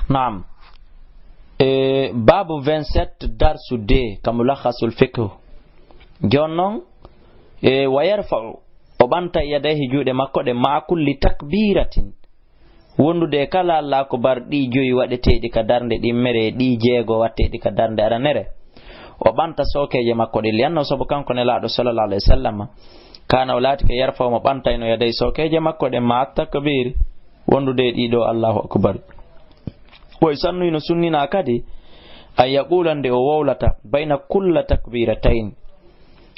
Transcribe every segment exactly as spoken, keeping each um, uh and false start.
Naam. E, baabu vingt-sept, darsu deux, ka Mulakhasul Fiqh. Jooni non, e, wa yarfa'u, o ɓanta yadayhi, juuɗe makko ɗe, ma'a kulli takbiratin, wondude e kala Allahu akbar ɗi joyi waɗeteeɗi ka darnde ɗimmere, e ɗi jeego waɗeteeɗi ka darnde aranere. O ɓanta sookeeje makko ɗe, li'annahu, sabu kanko Nelaaɗo sallallahu alayhi wa sallam, kana, o laatike, yarfa'u, mo ɓantayno, yadayhi, sookeeje makko ɗe, ma'a takbiri, wondude e ɗiɗo Allahu akbar. Wa yusannu, no sunninaa kadi, an yaqula, nde o wowlata, bayna kulla takbiratayn,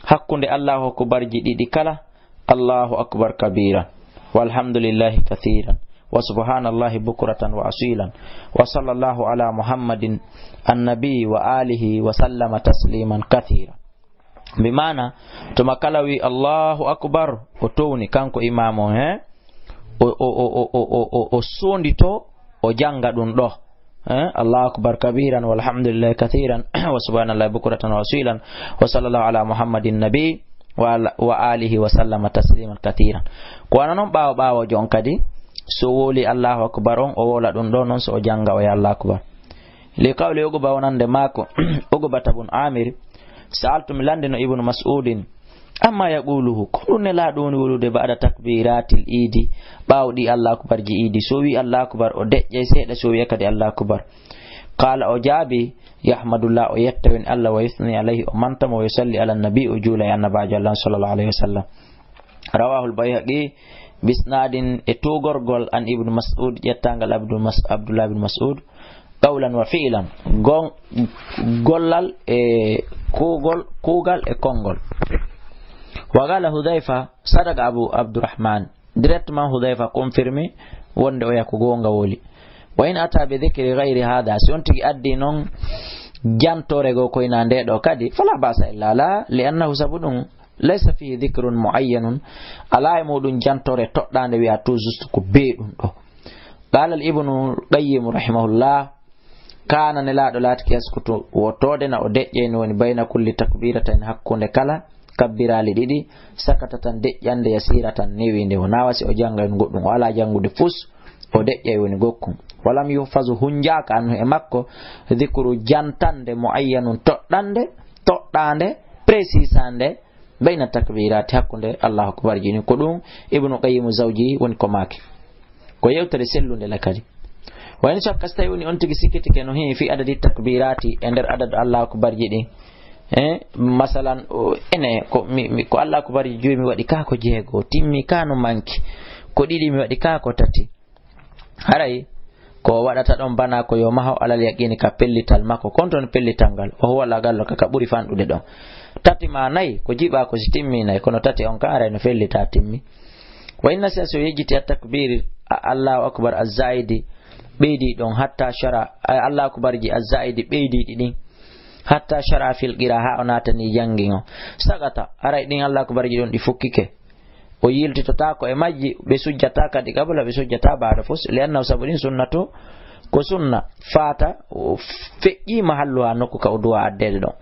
hakkunde Allahu akbarji ɗiɗi kala, Allahu akbar kabira, walhamdulillahi kathiran, wa subhanallahi bukratan wa asilan, wa sallallahu ala Muhammadin annabi wa alihi wa sallama tasliman kathira. Bi maana, tuma kala wi Allahu akbar, o towni kanko imaamu on, he? O, o, o, o, o, o, o, o sondito, o jannga ɗum ɗo. Eh, Allahu akbar kabiran, walhamdulillahi kathiran, wa subhanallahi bukratan wa asilan, wa sallallahu ala Muhammadin nabi, wa ala, wa alihi wa sallama tasliman kathiran. Ko wano non ɓaawo ɓaawo jon kadi, so wowli Allahu akbar on, o wowla ɗum ɗo non, so o jannga o ya Allahu akbar. Li qawli Uqba, wonande maako, Uqbata bun Amir, sa'altu, mi lanndino Ibnu Mas'udin, amma yaquluhu, ko ɗum Nelaaɗo woni wowlude ba'da takbiratil iidi, ɓaawo ɗi Allahu akbarji iidi, so wi Allahu akbar, o deƴƴay seeɗa, so wiya kadi Allahu akbar. Qala, o jaabi, yahmadullah, o yetta woni Allah, wa yuthni alayhi, o manta mo, wa yusalli ala nabi, o juula e annabaajo Allah sallallahu alayhi wa sallam. Rawahul Bayhaqi bisnadin, e tugorgol, an Ibnu Mas'ud, ƴettangal Abdul Mas-, Abdullah ibn Mas'ud, qawlan wa fi'lan, gon-, gollal e kuugol, kuugal e konngol. Wa qala Hudhayfa, sadaqa Abu Abdurrahman. Directement Hudhayfa confirmi wonde oya ko goonga wowli. Wa in ata bi dhikri ghayri hadha, si on tigi addi non jantoore goo ko ina nde ɗo kadi, fala ba'sa illa la, li annahu, sabu ɗum, laysa fihi dhikrun muayyanun, alaa e muɗum jantoore toɗɗaande wiya tout juste ko bee ɗum ɗo. Qala al Ibnu Qayyim rahimahullah, kana, Nelaaɗo laatike, yaskutu, wo toodena, o deƴƴay, no woni bayna kulli takbiratayn, hakkunde kala kabbiraali ɗiɗi, sakata, tan deƴƴande, yasiratan, newiinde, o nawa si o jannga en goɗɗum, o alaa janngude fus, o deƴƴay woni gokkun. Walam yuhfazu, hunjaaka, anhu, e makko, dhikru, jantande, muayyanun, toɗɗande, toɗɗaande, précisande, bayna takbirati, hakkunde Allahu akbarji ɗin. Ko ɗum Ibnu Qayyim Zawji woni ko maaki. Ko yewtere sellunde le kadi. Wa in shakka, so tawi woni on tigi sikkitike no heewi fi adadi takbirati, e nder adadu Allahu akbarji ɗin. Eh, masalan, o, ene, ko mi, mi, ko Allahu akbarji joyi mi waɗi ka ko jeego, timmi ka no manki. Ko ɗiɗi mi waɗi ka ko tati. Haray ko waɗata ɗon bana ko yo maho alal yaqini ka pellital makko, kon ton pellital ngal, o huwa lagallo ka, ka ɓuri fanɗude ɗon. Tati ma nayi, ko jiɓa ko si timmi nayi, kono tati on ka haray no fellita timmi. Wa inna, si a so yejjiti at takbiri, a-, Allahu akbar azzaidi ɓeydi ɗon, hatta shara, a-, Allahu akbarji azzaidi ɓeydiɗi ɗin, hatta shara fil qira, ha o naatani jangin on. Sagata, haray ɗin Allahu akbarji ɗon ɗi fukkike. O yiltitotaako e majji, ɓe sujjata kadi qabla, ɓe sujjata baada fus, li annahu, sabu ɗin sunnatu, ko sunna, faata, o feƴƴi mahalluha, nokku ka o duwa addeede ɗon.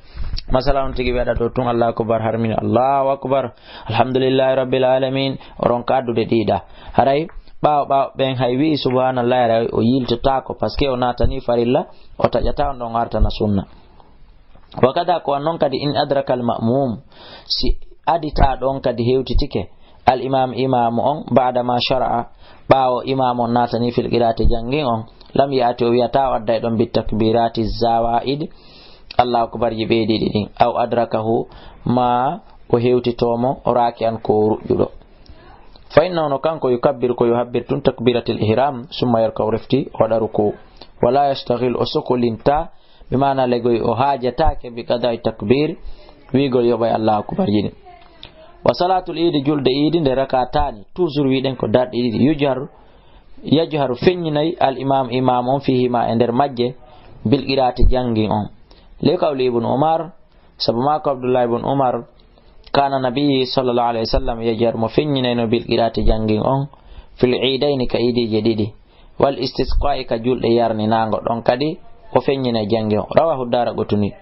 Masala on tigi wiyaɗa ɗo tun, Allahu akbar, harmini, Allahu akbar, alhamdulillahi rabbil alamin, o ronka addude ɗiɗa. Haray, ɓaawo, ɓaawo ɓen hay wi'i subhanallahi, haray o yiltotaako, parce que o naatani farilla, o taƴata on ɗon artana sunna. Wa kada, ko non kadi, in adraka al ma'mum, si adita ɗon kadi hewtitike al imam, imaamu on, ba'da ma shara'a, ɓaawo imaamu on naatani fil qira'ati, jangin on, lam ya'ti, o wiyata o adday ɗon bit takbirati zawaid, Allahu akbarji ɓeydiɗi ɗin, aw adrakahu, ma o hewtitomo raki'an ko ruƴƴuɗo. Fa innahu, no kanko, yukabbiru, ko yo habbir tun takbiratil ihram, summa yarka'u, refti o waɗa ruku. Wala yashtaghilu, o sokolinta, bi maana legoy o haajataake bi qada'i takbir, wiigol yoɓay Allahu akbar jiɗi. Wa salatul iidi, julde iidi nde, rakataani, toujours wiɗen ko darɗe ɗiɗi, yujharu, yajharu, feññinay al imam, imam on, fihima, e nder majje, bil qiraati, jangin on. Li qawli Ibnu Umar, sabu maa ko Abdullah ibn Umar, kana nabi sallallahu alayhi wa sallam yajhar, mo feññinayno bil qiraati, jangin on, fil iidayni, ka iidiije ɗiɗi, wal istisqaa'i, ka julɗe yarninaango ɗon kadi, o feññinay jangin on. Rawahu Daaraqutni.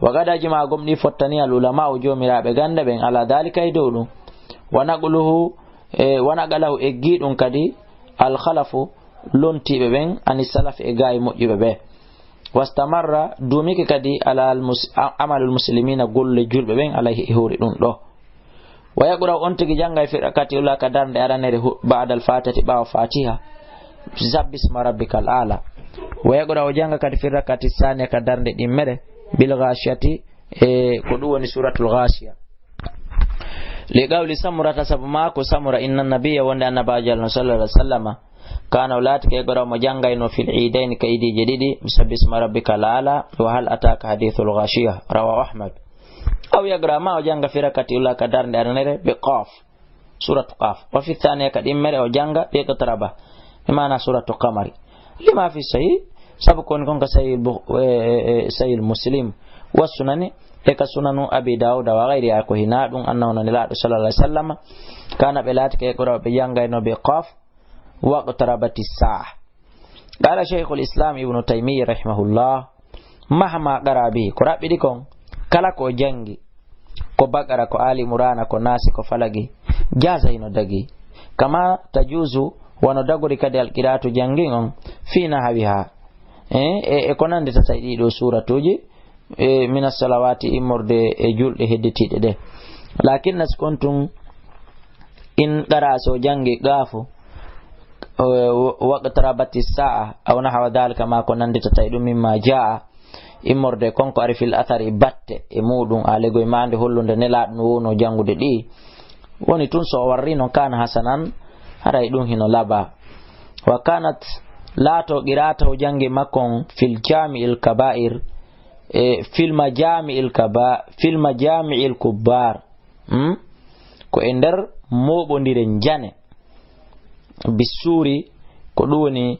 Wa gada, jima gom ɗi fottani, al ulama, o joomiraaɓe gannde ɓen, ala dhalika, e dow ɗum. Wa naqluhu, e, wa naqalahu, eggi ɗum kadi, al khalafu, lontiiɓe ɓen, ani salaf e gaayi moƴƴuɓe ɓe. Wastamarra, duumike kadi, ala al mus-, a-, amalul muslimina, golle julɓe ɓen, alayhi, e hoore ɗum ɗo. Wa yaqra'u, on tigi jannga e fi rak'ati ula ka darnde aranere hu-, ba'dal fatihati, ɓaawo fatiha. Sabbisma rabbikal a'la. Wa yaqra'u, o jannga kadi fi rak'ati saniya ka darnde ɗimmere, bil ghashiyati, e ko ɗum woni suratul ghashiya. Li qawli Samurata, sabu maako Samura, inna nabiyya, wonde annabaajo Allah sallallahu alaihi wasallama, kana, o laati ka yaqra'u, mo janngayno, fil iidayni, ka iidiije ɗiɗi, bi sabbisma rabbikal a'la, wa hal ataka hadithul ghashiya, rawahu Ahmad. Aw yaqra, ma o jannga fi rak'ati ula ka darnde aranere, bi qaf, suratu qaf. Wa fi thaniya, ka ɗimmere, o jannga bi iqtaraba, bi maana suratu qamari. Lima fi sahih, sabu ko woni kon ka sahih Bukh-, e, e, e, sahih Muslim, wa sunani, e ka sunanu Abi Dawuda wa ghayriha, ko hinaa ɗum, annahu, no Nelaaɗo sallallahu alaihi wasallam, kana, ɓe laati ka yaqra'u, ɓe janngayno, bi qaf, waqtarabati sa'a. Qala Shaykhul Islam Ibnu Taymiyya rahimahullah, mahma qara bihi, ko raɓɓiɗi kon, kala ko o janngi, ko Baqara, ko Ali Imrana, ko Nasi, ko Falaqi, jaza, hino dagi. Kama tajuzu, wano dagori kadi alqira'atu, janngin on, fi nahawiha, e, e, e ko nannditata e ɗiɗo suuratuuji, e, mina salawati, immorde e julɗe hedditiiɗe ɗe. Lakin nas kuntum in qara, so janngi qaafu, e, waqtarabati sa'a, aw nahwa dhalika, ma ko nannditata e ɗum, mimma jaa, immorde kon ko ari fil athari, batte e muɗum, alegol maande hollunde Nelaaɗo no wowno janngude ɗi. Woni tun so o warri non, kana hasanan, haray ɗum hino laba. Wa kanat, laato qira'atahu, jannge makko on, fil jami'il kaba'ir, e fil majami'il kaba-, fil majami'il kubbar. Hmm? Ko e nder mooɓondire njane. Bissuuri, ko ɗum woni,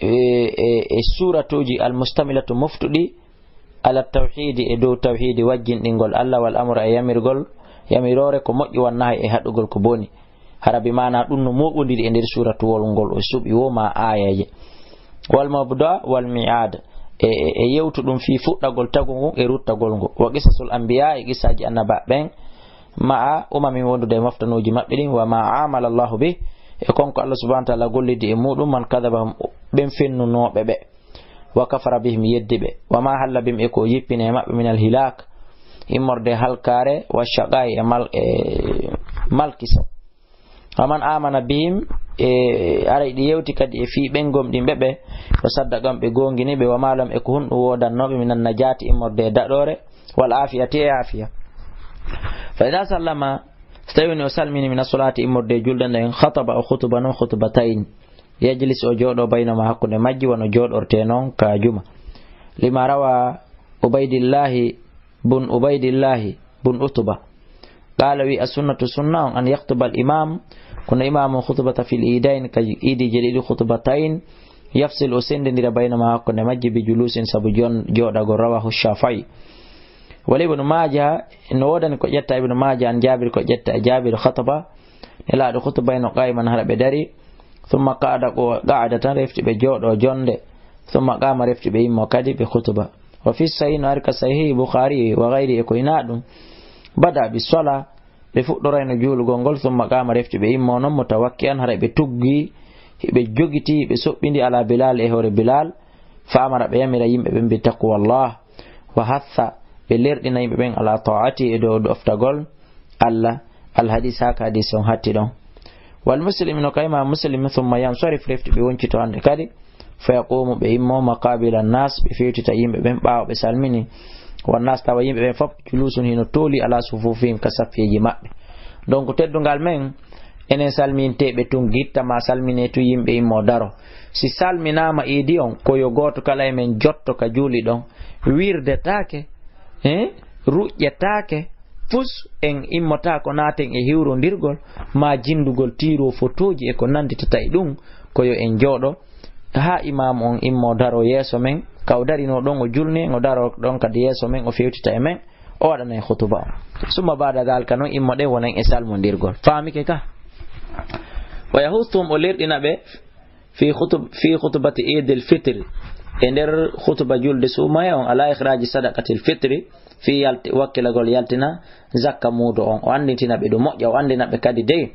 e, e, e suuratuuji almustamilatu, moftuɗi, ala tawhiidi, e dow tawhiidi, wajjinɗingol Allah, wal amra, e yamirgol, yamiroore ko moƴƴi, wan nahi, e haɗugol ko boni. Hara bi maana ɗum no mooɓondiri e nder suuratuwol ngol o suɓi wo, ma aayeeje. Wal mabda wal mi'ad, e, e, e yewtu ɗum fii fuɗɗagol tagu ngun e ruttagol ngu. Wa qisasul anbiya, e qisaaji annabaaɓe ɓen, ma'a umamin, wondude e moftanuuji maɓɓe ɗin, wa ma amala Allahu bih, e kon ko Allah subhanahu wa ta'ala gollidi e muɗum, man kadabahum, ɓen fennunooɓe ɓe, wa kafara bihim, yeddi ɓe, wa ma halla bihim, e ko jippini e maɓɓe, minal hilak, immorde halkaare, wa shaqai, e mal-, e malkiso. Wa man amana bihim, e aray ɗi yewti kadi e fii ɓen gomɗinɓe ɓe, wa saddaqahum, ɓe goongini ɓe, wa ma lahum, e ko honɗum woodannooɓe, minan najaati, immorde e daɗoore, wal afiyati, e afiya. Fa idha sallama, so tawi woni o salmini, mina solaati, immorde e julde nden, khataba, o khutubano, khutbatayn. Yajlis, o jooɗo, baynahuma, hakkunde majji, wano jooɗortee non ka juma. Lima rawa Ubaydillahi bun Ubaydillahi bun Utba. Qala, wi, as-sunnatu, sunna on, an yaktuba al-imam, kono imam on khutbata fil idayn, ka idiije ɗiɗi, khutbatayn, yafsil, o sendindira, baynahuma, hakkunde majji, bi julusin, sabu jon-, jooɗagol, rawahu Shafi'i. Wal Ibnu Maaja, no woodani ko ƴetta Ibnu Maaja, an Jaabir, ko ƴetta e Jaabir, khataba, Nelaaɗo khutbayno, qaiman, hara ɓe dari, thumma qa'ada, ko qa'ada tan, refti ɓe jooɗo jonde, thumma qama, refti ɓe immo kadi ɓe khutba. Wa fi sahih, no ari ka sahih Bukhari wa ghayri, e ko hinaa ɗum, bada bi sola, ɓe fuɗɗorayno juulugol ngol, thumma qama, refti ɓe immo non, mutawakki'an, hara ɓe tuggi, hiɓe jogiti, hiɓe soɓɓindi, ala Bilal, e hoore Bilal, fa amara, ɓe yamira yimɓe ɓen, bi taqwallah, wa hatha, ɓe lerɗina yimɓe ɓen, ala ta'ati, e dow ɗoftagol Allah. Al hadis, haka hadis on hatti ɗon. Wal Muslim, no kayma Muslim, thumma yansarif, refti ɓe woncito hande kadi, fa yaqumu, ɓe immo, maqabila nas, ɓe fewtita yimɓe ɓen ɓaawo ɓe salmini, wa nas, tawa yimɓe ɓen fof, julusun, hino tooli, ala sufufihim, ka saffeeji maɓɓe. Donc, teddungal men, enen salminteeɓe tun, gitta ma salmine tun, yimɓe immo daro. Si salminaama iidi on, ko yo gooto kala e men jotto ka juuli ɗon, wirdetaake, eh, ruƴƴetaake, fus en immotaako naaten e hiwrondirgol, ma jindugol tiiro fotooji e ko nannditata e ɗum, ko yo en jooɗo haa imaamu on immo daro yeeso men, ka o darinoo ɗon o julni en, o daroo ɗon kadi yeeso men, o fewtita e men, o waɗana en khutuba on. Summa ba'da dhalika, non immoɗen wonen e salmondirgol. Faamike ka? Wa yahussuhum, o lerɗina ɓe, fi khutub-, fi khutbati Eidil Fitri, e nder khutuba julde suumaye on, ala ikhraji sadaqatil fitri, fi yalti-, wakkilagol yaltina zakka muudo on. O anndintina ɓe ɗum moƴƴa, o anndina ɓe kadi dey,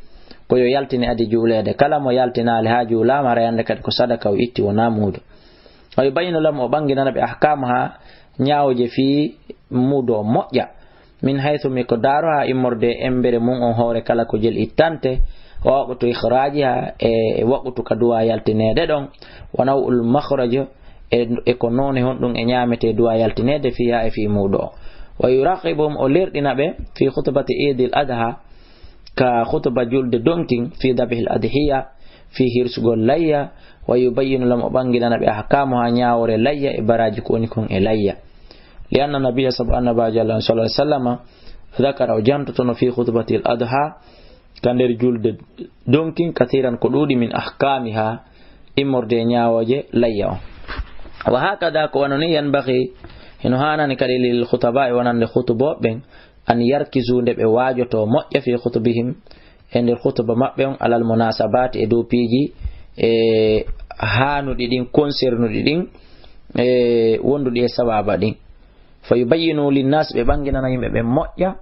ko yo yaltine adi juuleede. Kala mo yaltinaali haa juulaama, hara yande kadi ko sadaka o itti, wonaa muudo. O yubayyinu lahum, o ɓanginana ɓe ahkaamaha, ñaawooje fii muudo o moƴƴa. Min haythu, mi ko daaroha immorde e embere mum on hoore kala ko jel ittante, wa waqtu ikhraajiha, e waqtu ka duwa yaltineede ɗon, wa naw'ul makhraj, e, e ko noone honɗum e ñaametee duwa yaltineede fiiha e fii muudo o. Wa yuraqibuhum, o lerɗina ɓe fii khutbati iidil adha, ka khutba julde donkin, fii dabhil adhiya, fii hirsugol layya, wa yubayyinu lahum, o ɓanginana ɓe ahkaamaha, ñaawoore layya e baraaji ko woni kon e layya. Li anna nabiyya, sabu annabaajo Allah on sallallahu alaihi wasallama, dhakara, o jantotono fii khutbatil adha, ka nder julde donkin, kathiran, ko ɗuuɗi, min ahkaamiha, immorde e ñaawooje layya on. Wa hakada, ko wano ni, yanbaghi, hino haanani kadi lil khutaba, e wonande khutubooɓe ɓen, an yarkizu, nde ɓe waajoto moƴƴa, fii khutubihim, e nder khutba maɓɓe on, alal munasabati, e dow piiji e haanuɗi ɗin, concernuɗi ɗin, e wonduɗi e sawaaba ɗin. Fa yubayyinu linnas, ɓe ɓanginana yimɓe ɓen moƴƴa,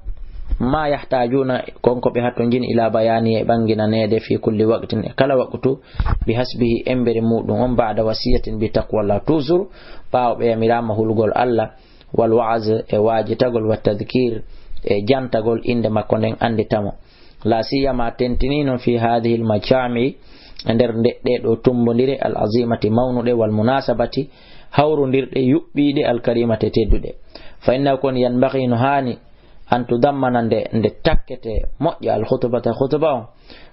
ma yahtajuna, kon ko ɓe hattonjini, ila bayani, e ɓanginaneede, fi kulli waqtin, e kala waqtu, bi hasbihi, embere muɗum on, ba'da wasiyatin bi taqwallah, toujours ɓaawo ɓe yamiraama hulugol Allah, wal wa'az, e waajitagol, wa tadhkir, e jantagol innde makko nden, annditamo. La siyama, tentini non, fi hadhihi al majami, e nder nde, ɗee ɗoo tumbondire, al azimati, mawnuɗe, wal munasabati, hawrondirɗe, yuɓɓiiɗe, al karimati, tedduɗe. Fa innahu, kon, yanbaghi, no haani, an tudammana, nde, nde takkete moƴƴa, al khutbata, khutba on,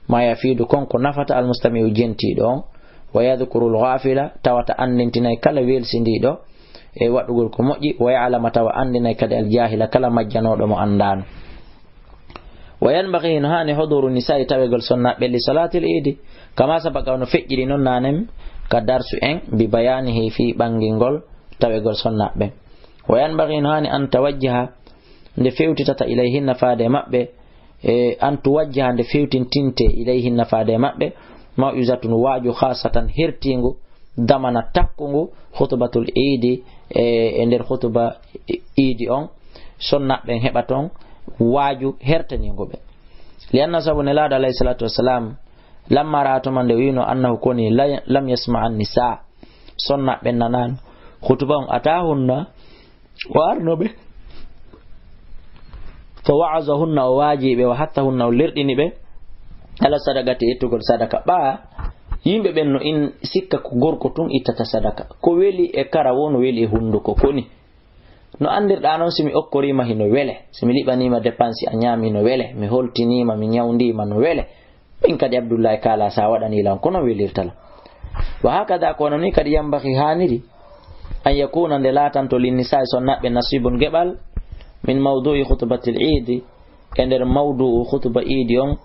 ma yafidu, kon ko nafata, al mustami'u, jentiiɗo on, wa yadhkuru al ghafila, tawata anndintinay kala welsindiiɗo e waɗugol ko moƴƴi, wa ya'lama, tawa anndinay kadi al jahila, kala majjanooɗo mo anndaano. Wa yanbaghi, no haani, huduru nisa'i, tawegol sonnaaɓe, li salaatil iidi, kama sabaqa, no feƴƴiri non naanen ka darsu en, bi bayaanihi, fii ɓangingol tawegol sonnaaɓe. Wa yanbaghi, no haani, an tawajjaha, nde fewtitata, ilayhinna, faade e maɓɓe, e an tuwajjaha, nde fewtintinte, ilayhinna, faade e maɓɓe, maw'izatun, waaju, khaasatan, hertiingu, damana takkungu, khutbatul iidi, e, e nder khutba iidi on, sonnaaɓe ɓen heɓa ton waaju hertaniingu ɓe. Li anna, sabu Nelaaɗo alayhi salaatu wassalam, lamma ra'a, tuma nde o yi'unoo, annahu, koni, la, lam yasma an nisa, sonnaaɓe ɓen nanaano khutba on, atahunna, o arno ɓe, fa wa'azahunna, o waaji ɓe, wa hathahunna, o lerɗini ɓe, ala sadaqati, ittugol sadaka. Ɓaa yimɓe ɓen no in sikka ko gorko tun ittata sadaka. Ko weli e kara woo no weli e hunduko. Koni no anndirɗaa non, si mi okkoriima hino wele, si mi liɓaniima dépense a ñaami no wele, mi holtiniima, mi ñawndiima no wele. Min kadi Abdullahi kaala sa waɗanii lan, ko non welirta lan. Wa hakada, ko non ni kadi, yambahi, haaniri, an yakuna, nde laatanto, linnisaa'i, sonnaaɓe, nasibun, geɓal, min mawdu'i khutbatil iidi, e nder mawdu'u khutba iidi on,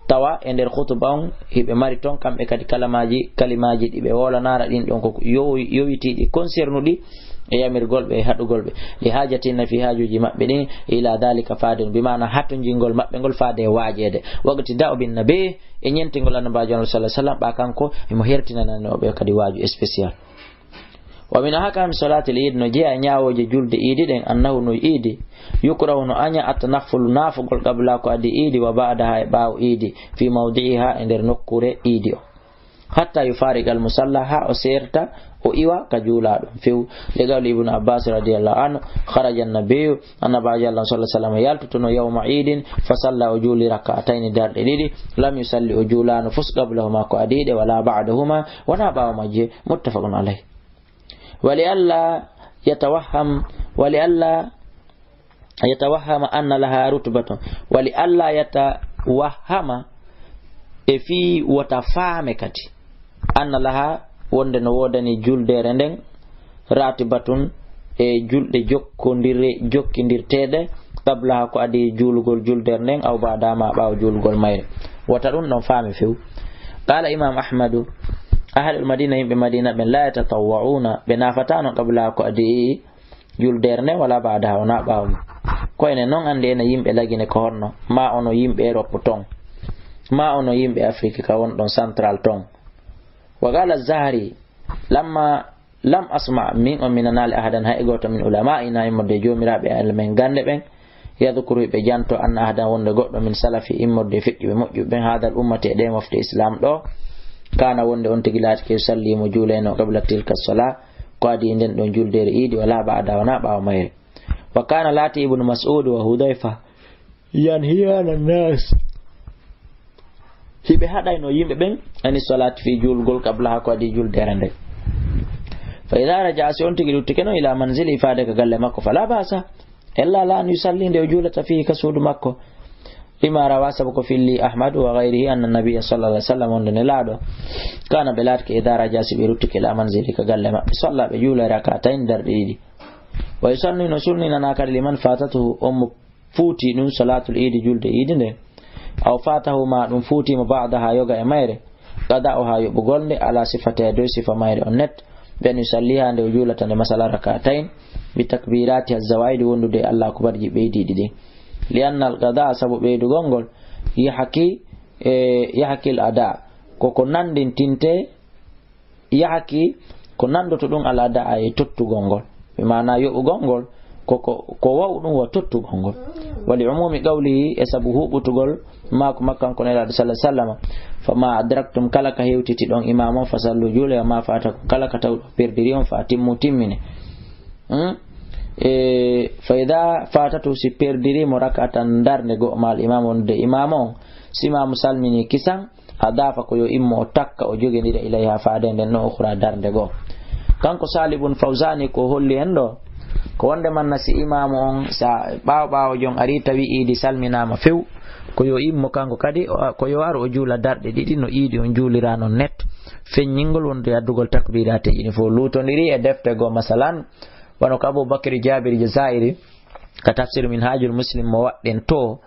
tawa e nder khutba on hiɓe mari ton kamɓe kadi kalamaaji, kalimaaji ɗi ɓe woolanara ɗin ɗon, ko yowi-, yowitiiɗi, concernuɗi e yamirgol ɓe e haɗugol ɓe, li haajatinna, fii haajuuji maɓɓe ɗin, ila dhalika, faade ɗum, bi maana hatonjingol maɓɓe ngol faade e waajeede. Waqti da'u bin nabi, e ñentingol Annabaajo on, sallallahu alaihi wasallam, ɓa kanko emo hertinanani ɓe kadi waaju spécial. Wa min ahkami salatil iid, no jeyaa e ñaawooje julde iidi ɗen, annahu, no iidi, yukrahu, no aña, atanaffulu, naafugol, qabla, ko adii iidi, wa ba'daha, e ɓaawo iidi, fi mawdi'iha, e nder nokkuure iidi o. Hatta yufariqa al musalla, haa o seerta, o iwa ka juulaa ɗon few. Li qawli Ibnu Abbas radiyallahu anhu, kharaja an-nabiyyu, Annabaajo Allah sallallahu alaihi wasallam yaltutuno yawma iidin, fa salla, o juuli, rak'atayni, darɗe ɗiɗi, lam yusalli, o juulaano fus, qablahuma, ko adii ɗe, wala ba'dahuma, wonaa ɓaawo majje. Muttafaqun alayh. Wa li alla yatawahham, wa li alla yatawahhama anna laha rutbatun, wa li alla yatawahhama, e fii wota faame kadi, anna laha, wonde no woodani juldeere nden, ratibatun, e julɗe jokkondire-, jokkindirteeɗe, qablaha, ko adii juulugol juldeere nden, aw ba'daha, ma ɓaawo juulugol mayre. Wota ɗum ɗon faame few. Qala Imam Ahmadu, ahlul Madina, yimɓe Madina ɓen, la yatatawwa'una, ɓe naafataano, qablaha, ko adii juldeere nden, wala ba'daha, wonaa ɓaawo mum. Ko enen non anndi enen yimɓe Lagine ko honno, ma ono yimɓe Europe ton, ma ono yimɓe Afrique ka wonɗon Central ton. Wa qala Zahri, lamma lam asma, min on mi nanaali, ahadan, hay e gooto, min ulama'ina, immorde e joomiraaɓe amen gannde ɓen, Yadhkuru, ɓe janto, anna ahadan, wonde goɗɗo, min salafi, immorde e feƴƴuɓe moƴƴuɓe ɓen, hadal ummati, e ɗee mofte Islam ɗo, kana, wonde on tigi laatike, yusalli, mo juulayno, qabla tilka salah, ko adi nden ɗon juldeere iidi, wala ba'da, wona ɓaawo mayre. Wa kana, laati, Ibnu Mas'ud wa Hudhayfa yanhiyana nas, hiɓe haɗayno yimɓe ɓen, ani salati, fii juulgol, qablaha, ko adi juldeere nden. Fa idha raja'a, si on tigi luttike non, ila manzili, faade ka galle makko, fala ba'sa, ella la, an yusalli, nde o juulata, fii, ka suudu makko. Lima rawa, sabu ko filli Ahmadu wa ghayrihi, anna nabiyya sallallahu alaihi wasallam, wonde Nelaaɗo, kana, ɓe laatike, idha raja'a, si ɓe luttike, ila manzili, ka galle maɓɓe, salla, ɓe juula, rak'atayn, darɗe ɗiɗi. Wa yusannu, no sunninana kadi, liman fatatuhu, on mo fuuti ɗum salaatul iidi, julde iidi nde, aw faatahu, ma ɗum fuuti mo, ba'daha, yoga e mayre, qada'uha, yoɓugol nde, ala sifatiha, dow sifa mayre on net, bi an yusalliha, nde o juulata nde, masala, rak'atayn, bi takbiratiha zawaidi, wondude e Allahu akbarji ɓeydiiɗi ɗin. Li anna al qada'a, sabu ɓeydugol ngol, yahki, e, yahki al ada, koko nanndintinte, yahki, ko nanndoto ɗum, al ada, e tottugol ngol. Bi maana yoɓugol ngol, ko, ko, ko wawu ɗum wa tottugol ngol. Wa li umumi qawlihi, e sabu huɓutugol maako makko kanko Nelaaɗo sallallahu alaihi wasallam, fa ma adraktum, kala ka hewtiti ɗon imaam on, fa sallu, juule, wa ma fatakum, kala ka tawɗo perdiri on, fa atimmu, timmine. Hmm? E, fa idha fatatu, si perdiri mo, rak'atan, darnde goo, ma al imaam, wondude imaam on, si imaam salmini kisan, adafa, ko yo immo o takka, o jogendira, ilayha, faade nden non, ukhra, darnde goo. Kanko Salih bun Fawzani ko holli en ɗo, ko wonde manna si imaamu on, sa ɓaawo ɓaawo jon ari tawi iidi salminaama few, ko yo immo kanko kadi, o, ko yo ar o juula darɗe ɗiɗi no iidi on juulira non net, feññingol wonde addugol takbirateeji ɗin fof luutondiri e defte goo, masalan, wano ko Abu Bakri Jabir Jazairi ka tafsir Minhajul Muslim mo waɗɗen to,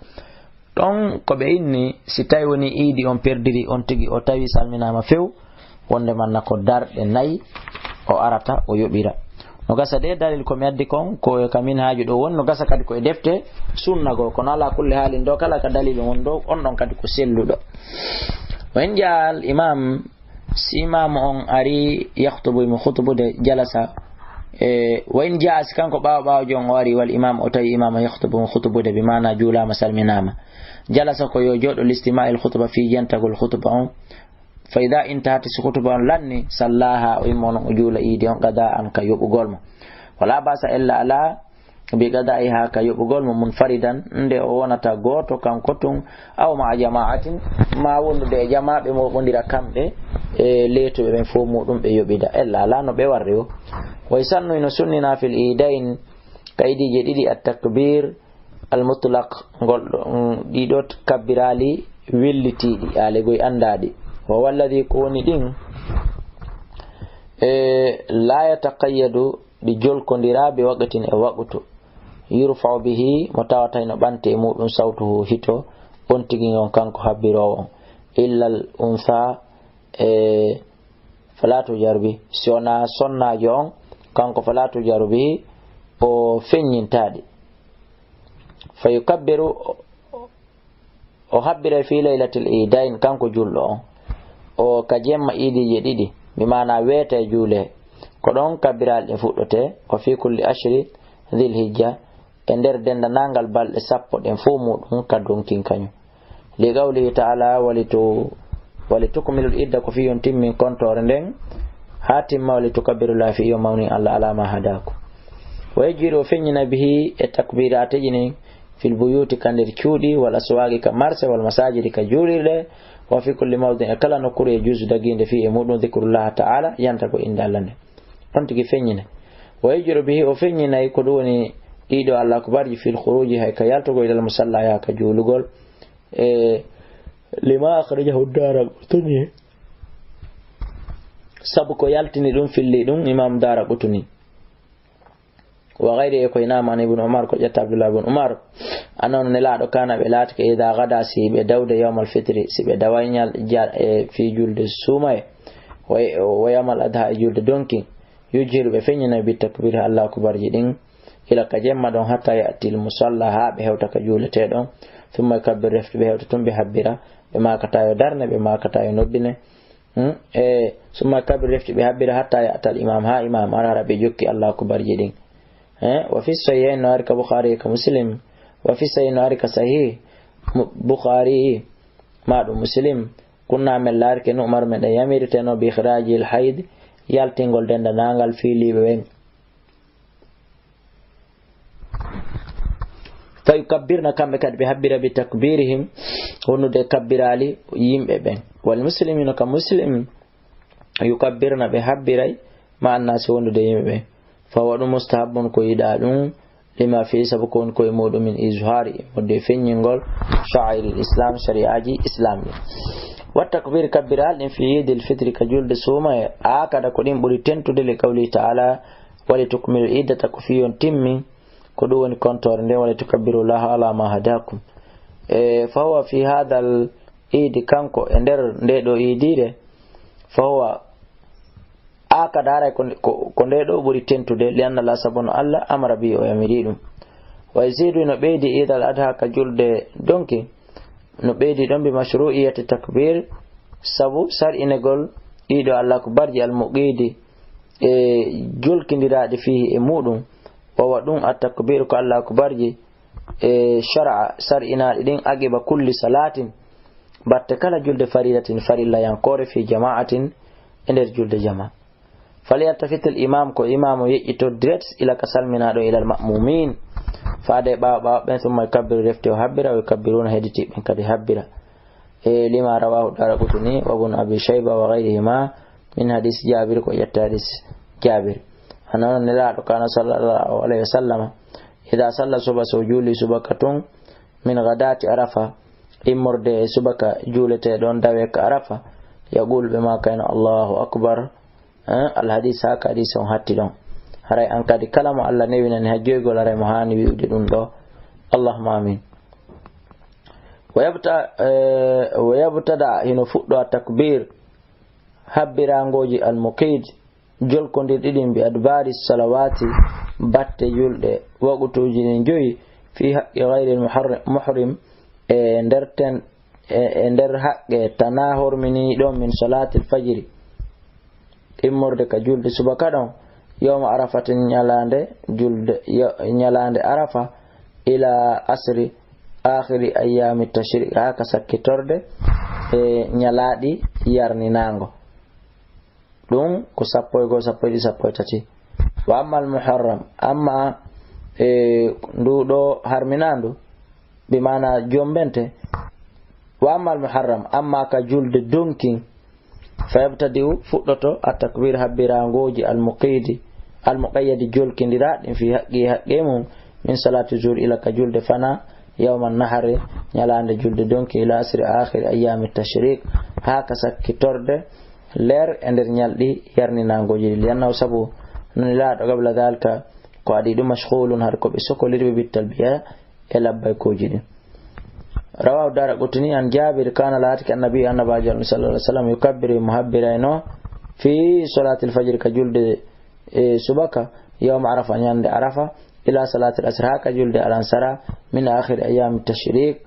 ɗon ko ɓe inni, si tawi woni iidi on perdiri, on tigi o tawi salminaama few, wonde manna ko darɗe nayi o arata, o yoɓira. No gasa de, dalil ko mi addi kon, ko e ka Minhaaju ɗo woni, no gasa kadi ko e defte sunna goo, kono ala kulli haalin ɗo kala ka dalil on ɗo, on ɗon kadi ko selluɗo. Wa in jaa al imam, si imaamu on ari, yakhtubu, mo khutubude, jalasa, e, wa in jaa, si kanko ɓaawo ɓaawo jon o ari, wal imam, o tawi imaamu yakhtubu, mo khutubude, bi maana juulaama, salminaama. Jalasa, ko yo jooɗo, listima'il khutba, fii jantagol khutba on. Fa idha intahat, si khutba on lanni, sallaha, o immo non o juula iidi on, qada'an, ka yoɓugol mo. Wala ba'sa, ella ala, bi qada'iha, ka yoɓugol mo, munfaridan, nde o wonata gooto kanko tun, aw ma'a jama'atin, ma wondude e jamaaɓe, mo ɓondira kamɓe e leetuɓe ɓen fof muɗum ɓe yoɓida, ella ala no ɓe warri o. Wa yusannu, no sunnina, fil iidayn, ka iidije ɗiɗi, at takbir al mutlaq, ngol ɗo, mm, ɗiɗo kabbiraali wellitiiɗi, aale goy anndaɗi. Wa walladhi, ko woni ɗin, e, la yataqayyadu, ɗi jolkondira, bi waqtin, e waqtu, yurfa'u bihi, mo tawata hino ɓanti e muɗum, sawtuhu, hito, on tigi on kanko habbiroowo on, illa al untha, e, fala tujaru bihi, si wona sonnaajo on, kanko fala tujaru bihi, o feññintaɗi. Fa yukabbiru, o habbira fi laylatil iidayn, kanko julɗo on, o ka jemma iidije ɗiɗi, bi maana weeta e juule, ko ɗon kabbiraali ɗin fuɗɗote, wa fi kulli ashri dhil hijja, e nder denndanangal balɗe sappo ɗen fof muɗum ka donkin kañum. Li qawlihi ta'ala, wali tu-, wali tukmilul idda, ko fii on timmin kontoore nden haa timma, wali tukabbirullaha, fii on mawnin Allah ala ma hadakum. Wa yajhiru, o feññina, bihi, e takbirateeji ɗin, fil buyuti, ka nder cuuɗi, wal aswaqi, ka marse, wal masajidi, ka juulirɗe, wa fi kulli mawdin, e kala nokkure, yajuzu, dagiinde, fii, e muɗum, dhikrullahi ta'ala, yanta ko innde Allah nden. On tigi feññinay. Wa yajharu bihi, o feññinay ko ɗum woni ɗiɗo Allahu akbarji fil khuruji, hay ka yaltugol, ilal musalla, yaha ka juulugol. E lima akhrajahu Daraqutni, sabu ko yaltini ɗum, filli ɗum Imam Daraqutni. Wa ghayri, e ko hinaa man Ibn Umar, ko ƴetta Abdullah ibn Umar. Annahu, Nelaaɗo, kana, ɓe laatike, idha ghada, si ɓe dawde, yawmal fitri, si ɓe daway ñal-, ja-, e fii julde suumaye, wa, wa yawmal adha, e julde donki, yujhiru, ɓe feññinay, bi takbir, Allahu akbarji ɗin, ila, ka jemma ɗon, hatta ya'til musalla, haa ɓe hewta ka juuletee ɗon, thumma yukabbir, refti ɓe hewta tun, ɓe habbira, ɓe maakata yo darne, ɓe maakata yo noddine. Hmm? E, summa kabir, refti ɓe habbira, hatta ya'tal imam, haa imam ara, hara ɓe jokki Allahu akbarji ɗin. Eh, wa fi sahihayn, no ari ka Bukhari ka Muslim, Wa fi sahih, no ari ka sahih Mu-, Bukhari, ma ɗum Muslim, kunna, men laarike, nu'maru, meɗen yamirtenoo, bi ikhrajil hayd, yaltingol dendanaangal fii liiɓe ɓen. Fa yukabbirna, kamɓe kadi ɓe habbira, bi takbirihim, wondude e kabbiraali yimɓe ɓen. Wal muslimina, ka Muslim, yukabbirna, ɓe habbiray, ma annaasi, wondude e yimɓe ɓen. Fa huwa, ɗum, mustahabbun, ko yiɗaa ɗum, lima fi, sabu ko woni ko e muuɗum, min izhaari, immorde e feññingol, sha'airil Islam, shari'aaji Islam ɗin. Wa takbir, kabbiraal ɗin, fi iidil fitri, ka julde suumaye, aakada, ko ɗin ɓuri tentude, li qawlihi ta'ala, wali tukmilu iddata, ko fii on timmin, ko ɗum woni kontoore nden, wali tukabbirullaha ala ma hadakum. E, fa huwa fi hadal iidi, kanko e nder nde ɗo iidiire, fa huwa, aakada, haray ko, ko, ko nde ɗo ɓuri tentude, li anna Allah, sabu no Allah, amara bi, o yamiri ɗum. Wa yazidu, no ɓeydi, iidal adha, ka julde donki, no ɓeydi ɗon, bi mashru'iyati takbir, sabu sar'inegol ɗiɗo Allahu akbarji, al muqiidi, e jolkindiraaɗi, fiihi, e muuɗum, wa huwa, ɗum, at takbiru, ko Allahu akbarji, e shar'a, sar'inaaɗi ɗin, aqiba kulli salaatin, batte kala julde, faridatin, farillayankoore, fi jama'atin, e nder julde jama. Falyaltafit al imam, ko imaamu yeƴƴito direct, ila, ka salminaaɗo, ila al ma'mumin, faade ɓaawo ɓaawo ɓen, summa yukabbiru, refti o habbira, wa yukabbiruna, hedditi ɓen kadi habbira. E lima rawahu Daraqutni wa Ibn Abi Shayba wa ghayrihima min hadis Jabir, ko ƴetta hadis Jabir. Hano Nelaaɗo, kana sallallahu alayhi wa sallam, ida salla subha, so juuli subaka tun, min ghadati Arafa, immorde e subaka juuletee ɗon dawe ka Arafa, yaqulu, ɓe maaka en, Allahu akbar. Eh, al hadis, haa ka hadis on hatti ɗon. Haray an kadi kala mo Allah newinani ha joygol, haray mo haani wi'ude ɗum ɗo, Allahumma amin. Wa yabta-, eh, wa yabtada, hino fuɗɗo a takbir, habbirangooji al muqid, jolkondirɗi ɗin, bi adbari salawati, batte julɗe, waqtuuji ɗin joyi, fi haqqi ghayril muharri-, muhrim, e nder ten, e, e nder haqqe tana horminiiɗo min salaatil fajri, immorde ka julde subaka ɗon, yawma arafatin, ñalaande julde, yo-, ñalaande arafa, ila asri aakhiri ayyaami tashriq, haa ka sakkitorde e ñalaaɗi yarninaango. Ɗum ko sappo e go'o, sappo e ɗiɗi, sappo e tati. Wa ammal muharram, amma, e, ndu ɗo harminaandu, bi maana jombente. Wa ammal muharram, amma ka julde donkin, fa yabtadi'u, fuɗɗoto, at takbir, habbirangooji, al muqidi, al muqayyadi, jolkindiraaɗi, fi haqqi, haqqe mum, min salati zuhr, ila ka julde fana, yawman nahari, ñalaande julde donki, ila asri akhiri ayyaami tashriq, haa ka sakkitorde leer e nder ñalɗi yarninaangooji ɗi. Li'annahu, sabu Nelaaɗo, qabla dhalika, ko adii ɗum, mashghulun, haɗa ko ɓe sokoliri ɓe, bit talbiya, e labbaykooji ɗin. Rawahu Daraqutni an Jabir, kana, laatike, annabi, annabaajo, sallallahu alaihi wasallam, yukabbiru, mo habbirayno, fi salatil fajr, ka julde e subaka, yawma arafa, ñande arafa, ila salatil asr, haa ka julde alansara, min akhiri ayami tashriq,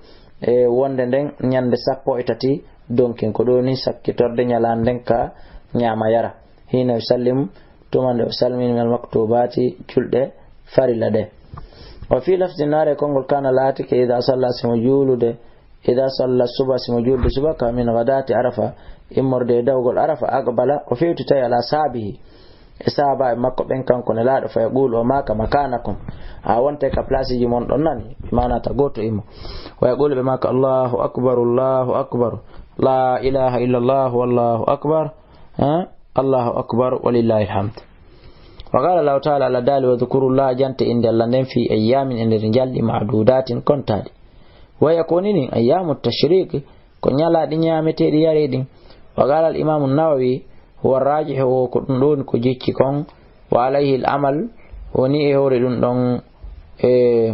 e wonde nden ñande sappo e tati donkin, ko ɗo ni sakkitorde ñalaande nden ka ñaama yara. Hina yusallim, tuma nde o salmini, min al maktubati, julɗe farilla ɗe. Wa fi lafzi, naare konngol, kana, laatike, ida salla, simo juulude, ida salla subha, simo juulde subaka, min ghadati arafa, immorde e dawgol arafa, aqbala, o fewtitay, ala sahaabihi, e sahaabaaɓe makko ɓen, kanko Nelaaɗo, fa yaqulu, o maaka, makanakum, a wonte ka placeji mon ɗon nani, bi maana ta gooto imo. Wa yaqulu, ɓe maaka, Allahu akbar, Allahu akbar, la ilaha illa Allah, wallahu akbar, ha? Allahu akbar, walillahi alhamd. Wa qala Allahu ta'ala, Allah daali, wa dhkurullaha, jante innde Allah nden, fi ayyamin, e nder njalɗi, ma'dudatin, kontaaɗi. Wa yakuni, ɗin ayyamu tashriq, ko ñalaaɗi ñaameteeɗi yareeɗi. Wa qala al imamu Nawawi, huwa rajih, o ko ɗum ɗo woni ko jicci kon, wa alayhi al amal, woni e hoore ɗum ɗon, e,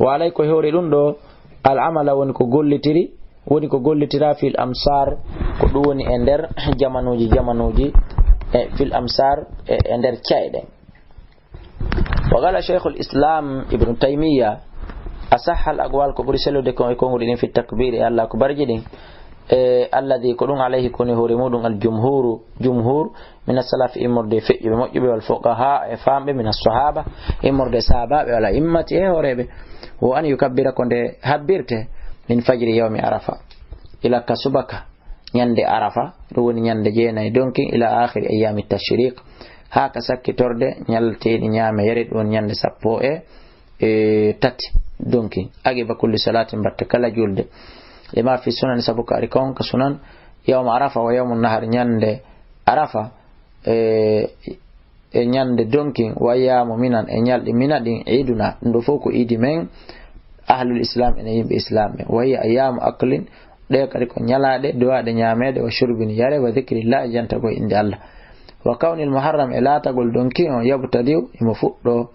wa alay, ko e hoore ɗum ɗo, al amala, woni ko gollitiri, woni ko gollitira, fil amsar, ko ɗum woni e nder jamanuuji, jamanuuji, e fil amsar, e, e nder ca'e ɗen. Wa qala Shaykhul Islam Ibnu Taymiyya, asahhal aqwal, ko ɓuri sellude kon e konguɗi ɗin, fi takbiri, e Allah akbarji ɗin, E, alladhi, ko ɗum, alayhi, ko woni hoore muɗum, al jumhuru, jumhur, min as-salaf, immorde e feƴƴuɓe moƴƴuɓe, wal fuqaha, e faamɓe, min as-sahaba, immorde e sahabaɓe, wal a'immati, e hooreɓe, wa an yukabbira, ko nde habbirte, min fajri yawmi arafa, ila ka subaka ñande arafa, ɗum woni ñande jeenayi donki, ila akhiri ayyami tashriq, haa ka sakkitorde ñalteeɗi ñaame yare, ɗum woni ñande sappo e e tati donki, aqiba kulli salatin, batte kala julde. Lima fi sunan, sabu ko ari kon ka sunan, yawma arafa wa yawmu nahar, ñande arafa, e, e ñande donki, wa ayyamu minan, e ñalɗi mina ɗin, iiduna, ɗum ɗo fof ko iidi men, ahlul islam, ene yimɓe islam ɓen. Wa hiya ayyamu aklin, ɗe kadi ko ñalaaɗe duwaaɗe ñaameede, wa shurbin, yare, wa dhikrillah, e jantagol innde Allah. Wa kawnil muharram, e laatagol donki on, yabtadi'u, himo fuɗɗo,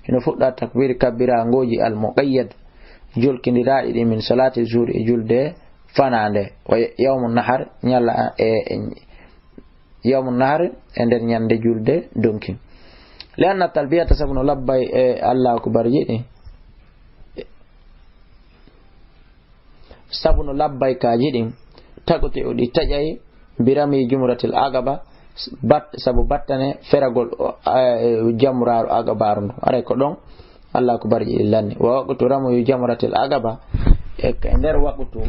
hino fuɗɗa takbir kabbirangooji al muqayyad, jolkindiraaɗi ɗin, min salati zuhri, e julde fanaande, wa yawmu nahar, ñala, e, e, yawmu nahar, e nder ñande julde donki. Li anna talbiyata, sabu no labbay, e, Allahu akbar ji ɗin, sabu no labbaykaaji ɗin, taqti'u, ɗi taƴay, bi rami jumratil aqaba, bat-, sabu battane feragol, o, a, jamraaru aqabaaru ndu. Aray ko ɗon Allahu akbar ji ɗin lanni. Wa waqtu ramyu jamratil aqaba, e, e nder waqtu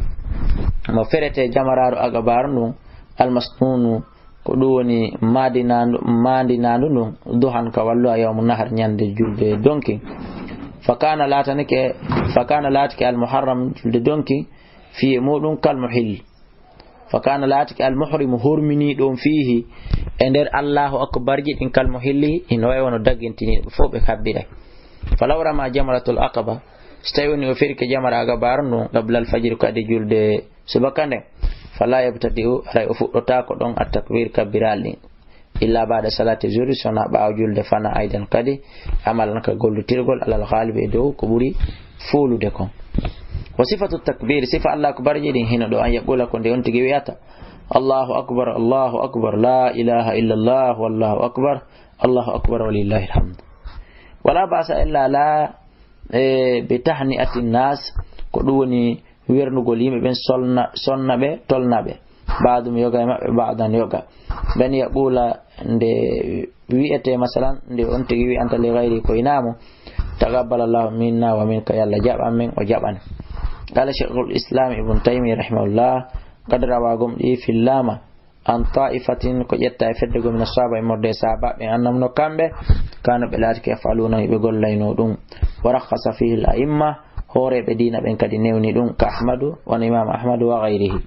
mo ferete jamraaru aqabaaru ndun, al masnunu, ko ɗum woni maandinaandu, maandinaandu ndun, duhan, ka walluha, yawmu nahar, ñande julde donki. Fa kana laatanike, fa kana laatike al muharram, julde donki, fi muɗum kal muhil. Fa kana laatike al muhrimu, hormini ɗon, fihi, e nder Allahu akbar ji ɗin, kal muhilli, hino wayi wano daggintini, ɓe fof ɓe kabbiray. Falaw rama jamratul aqaba, so tawi woni o ferike jamra aqabaaru ndun, qabla al fajr, ko adi julde subaka nden, fala yabtadi'u, aray o fuɗɗotaako ɗon at takbir, kabbiral ɗin, illa ba'da salati zuhri, sona ɓaawo julde fana, aidan, kadi, amalan, ka gollitirgol, alal ghalibi, e dow ko ɓuri fuulude kon. Wa sifatu takbir, sifa Allahu akbar ji ɗin hino ɗo, an yaqula, ko nde on tigi wi'ata, Allahu akbar, Allahu akbar, la ilaha illa Allah, wallahu akbar, Allahu akbar, walillahi alhamd. Wala ba'sa illa la, e, bi tahni'ati nas, ko ɗum woni wernugol yimɓe ɓen, solna, sonna ɓe, tolna ɓe. Ba'dum, yoga e maɓɓe, ba'dan, yoga. Bi an yaqula, nde wi'ete, masalan, nde on tigi wi'anta li ghayri, ko hinaa mo, taqabbala Allahu minna wa minka, Yalla jaɓan men, o jaɓan. Qala Shaykhul Islam Ibn Taymiyyah rahimahullah, qad rawa, gomɗii, fillama, an ta'ifatin, ko ƴetta e fedde goo, min as-sahaba, immorde e sahabaɓe, annahum, no kamɓe, kanu, ɓe laatike, yaf'aluna, ɓe gollayno ɗum. Wa rakhasa fihi al-a'imma, hooreeɓe diina ɓen kadi newni ɗum, ka Ahmadu, wano Imam Ahmadu, wa ghayrihi.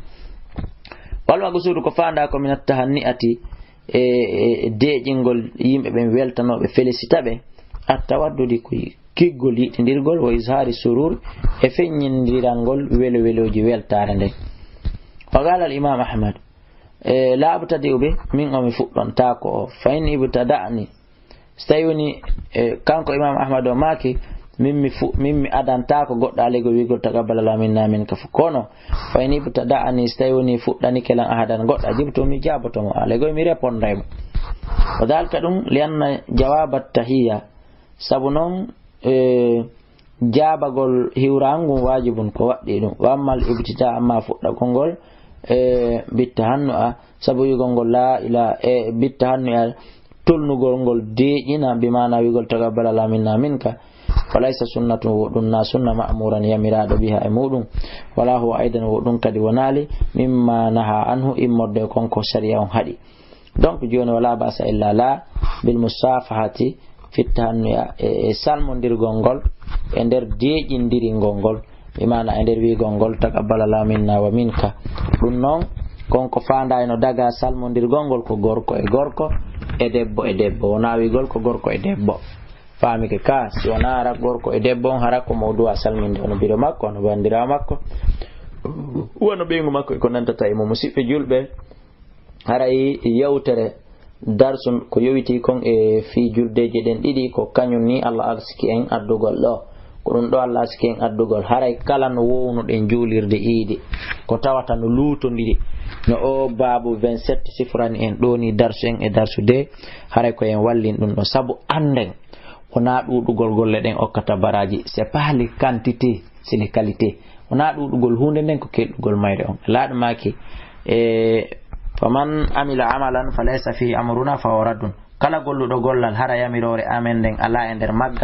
Wal maqsuudu, ko faandaa ko, min at-tahanni'ati, e, e deeƴingol yimɓe ɓen, weltanooɓe, félicita ɓe, at-tawaddudi, ko kiggol, yiɗindirgol, wa izhaari surur, e feññindirangol welo-welooji weltaare nden. Wa qaala al-Imam Ahmad, e, la abtadi'u bi, min o mi fuɗɗontaako o. Fa in ibtada'ani, so tawi woni, e, kanko Imam Ahmad o maaki, min mi fu-, min mi adantaako goɗɗo alay goo wi'gol taqabbala Allahu minna minka fu. Kono, fa in ibtada'ani, so tawi woni fuɗɗanike lan ahadan goɗɗo, ajibtu, mi jaaboto mo, alay goo mi reponday mo. Wa dhalika, ɗum, li anna jawaba tahiyya, sabu non, e, jaabagol hiwraangu ngun waajibun, ko waɗɗii ɗum. Wa ammal ibtida, amma fuɗɗagol ngol, e, bitta hannu a, sabu wi'gol ngol la ila-, e, bitta hannu a, tolnugol ngol deeƴina, bi maana wi'gol taqabbala Allahu minna minka, fa laysa sunnatun, wo ɗum na sunna, ma'muran, yamiraaɗo, biha, e muɗum, wala huwa aidan, wo ɗum kadi wonaali, mimma naha anhu, immorde e kon ko sariya on haɗi. Donc, jooni, wala ba'sa illa la bil musafahati fi tahannuya, e, e salmondirgol ngol e nder deeƴindiringol ngol, bi maana e nder wi'gol ngol, taqabbala Allahu minna wa minka. Ɗum noon, kon ko faandaa e no daga salmondirgol ngol ko gorko e gorko, e debbo e debbo, wonaa wi'gol ko gorko e debbo. Faamike ka, si wonaa hara gorko e debbo on, hara ko mawdu'a salminde, wano biro makko, wano bandiraawo makko, wano ɓeyngu makko, e ko nandata e mum. Musidɓe julɓe, haray yewtere darsu ko yowitii kon e fii juldeeji ɗen ɗiɗi, ko kañum ni Allah arsiki en addugol ɗo. Ko ɗum ɗo Allah arsiki en addugol. Haray kala no wownuɗen juulirde iidi, ko tawata no luutondiri, no o baabu vingt-sept sifrani en ɗo ni darsu en e darsu de, haray ko en wallin ɗum ɗo. Sabu annden, wonaa ɗuuɗugol golle ɗen okkata baraaji. C'est pas les quantités, c'est les qualités. Wonaa ɗuuɗugol huunde nden ko keɗɗugol mayre on. Laaɗo maaki, e, "Faman amila amalan falaysa fihi amruna fahuwa raddun." Kala golluɗo gollal hara yamiroore amen nden alaa e nder maggal,